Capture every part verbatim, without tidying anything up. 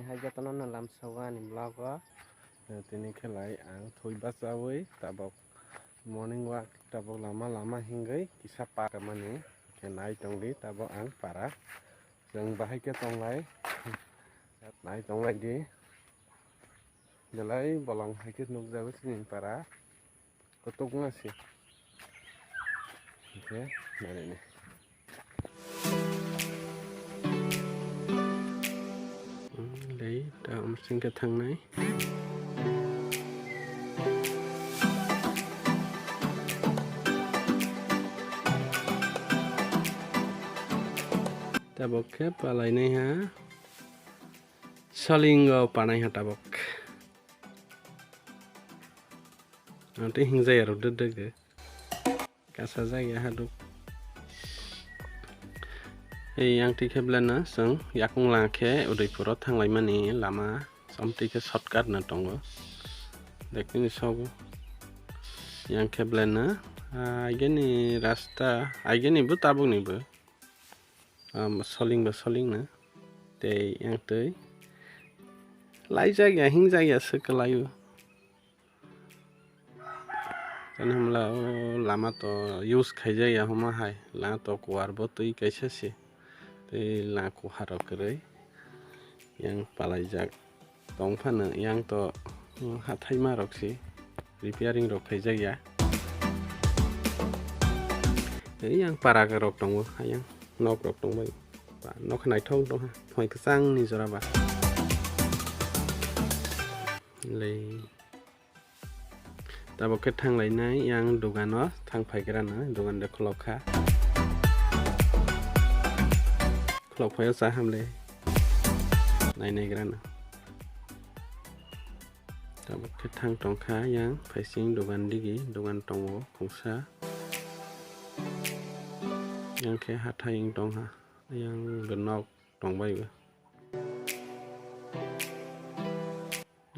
Hai jotono no lamsao ani vlog o. Eh, tini khe lai ang thwi bachawi tabok morning walk tabok lama lama hingwi kisa park mani khe nai tongdi tabok ang para. Chwng bahai khe tonglai nai tonglai di. Belai bolong hai khe nukjago chini para. Kotok wngna se. Hingke narini. Hmm, lei ta omsing khe thangnai. Tabok khe palainai ha. Solingo panai ha tabok. Ang tei hingjaya rw dwk dwk de. Kasa jaya haduk. Ei yang twi khe belai no chwng yakung lang khe Udaipuro thanglaimani lama chomtwi khe shortcut no tongo. Dekni sogo. Yang khe belai no, ah, ageni rasta, ageni bo tabukni bo. Um, soling ba soling na. Tei yang twi laijak ya, hingjak ya, se kwlai o. Tani hamla o lama to use khaijak ya homa hai. Lama to kuar bo twi kaisa se. Tei la kuhar rok kwrwi. Yang palaijak. Tong phano yang to, mm, hathaima rok se repairing rok khaijak ya. Tei yang para rok tongo, ayang nok rok tongbai. Ba, nok naithok tongha, thoi kwchang ni jora ba. Lei. Tabok khe thanglainai yang dogano thang phaigrana, dogan de khulok kha. Khulok phaio cha hamle. Nainaigrana. Tabok khe thang tongkha yang phaising dogan digi, dogan tongo khungsa. Yang khe hathai wng tongha, yang nok tongbai bo.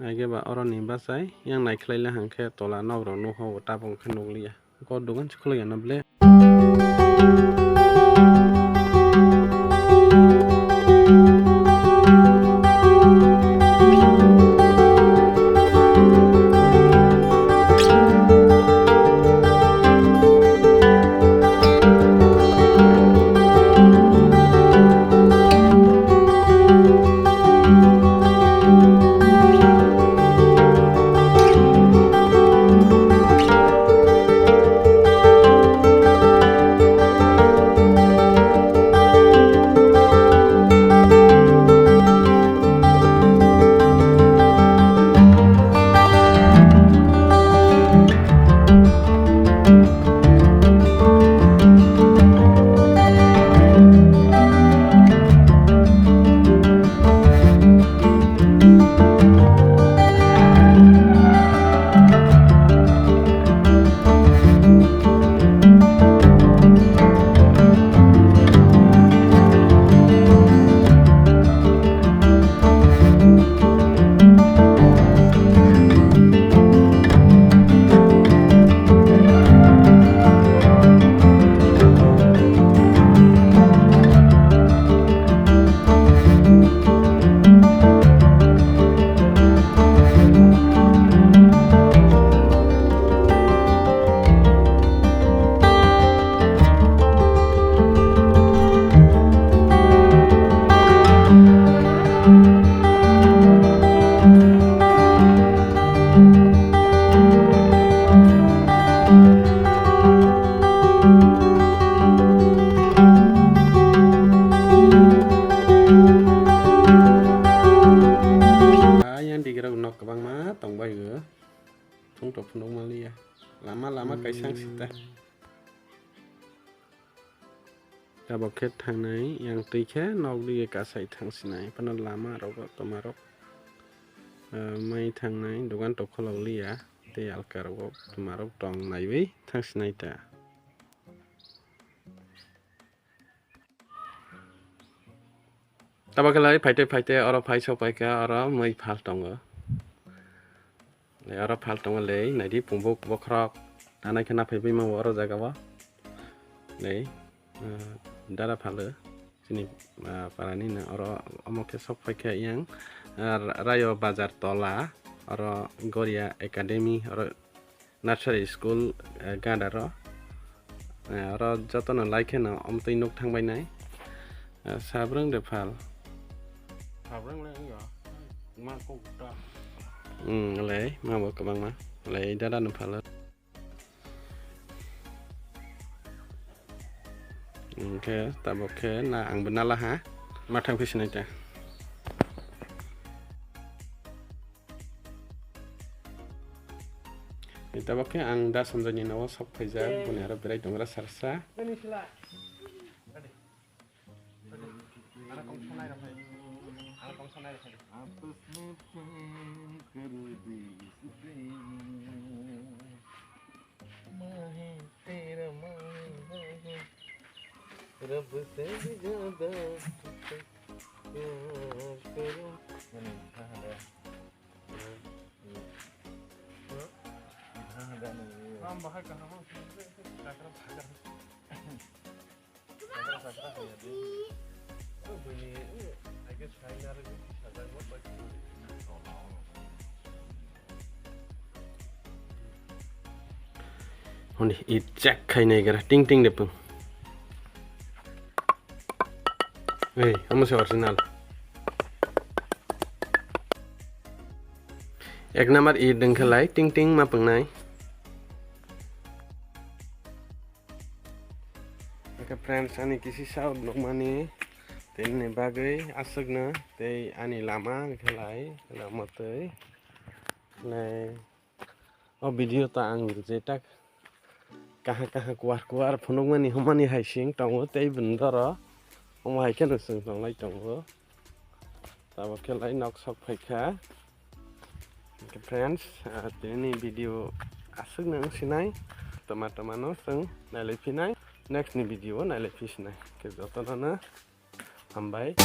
Aige ba oroni bachai yang naikhlai le hangkhe tola nok rok nukho, tabok khe nukliya. Ko dogan se khulai ya na ble. Ayang digrok nok kwbangma tongbai o. Thung tok phunuk manliya. Lama lama kaisa ang sita. Tabok khe thangnai yang twi khe nok dige kasai thang sinai. Phano lama rogo toma rok, ah, mai thangnai dogan tok kholok liya. Tei alka rogo toma rok tong naiwi thang sinai ta. Tabok khe lai phaite phaite oro phai sok phaikha, oro mui phal tongo. Lei oro phal tongo lei, naidi pungbuk bokhorok. Nanai khe naphaibai mango oro jaga o. Lei, ah, dara phalo. Chini, ah, parani no oro omo khe sok phaikha yang ah, Rayo Bazar tola, oro Goria Academy, oro Nursery School, eh, gada ro. Eh, oro jotono lai kheno omtwi nuk thangbai nai. Eh, sabrwng de phal. Sabrwng le wngya. Ma kok ta. Hmm, le, ma bo kwbangma. Le, dada no phal. Hwnkhe tabuk khe na, ang bo nala ha. Ma thang phi sinai ta. Tabuk khe ang da Sanjay ni nogo sok phaijak, boni aro berai tongra sarsa. Honi i check khai nai gara ting ting de pung. Ei, amo se original. Ek number i dengkhe lai ting ting ma pung nai. Oke friends, ani kisi sao nukmani tini bagwi aswkno tei ani lama khe lai lama tei nai. O video ta ang je tak kaha kaha kuar kuar phunukmani humani hai sing tongo tei bini doro omo hai kheno chwng tonglai tongo. Tabuk khe lai nok sok phaikha. Hwnkhe friends, ah, tini video aswkno wng sinai. Toma toma no chwng nailai phinai. Next ni video o nailai phi sinai. Khe jotono no hambai.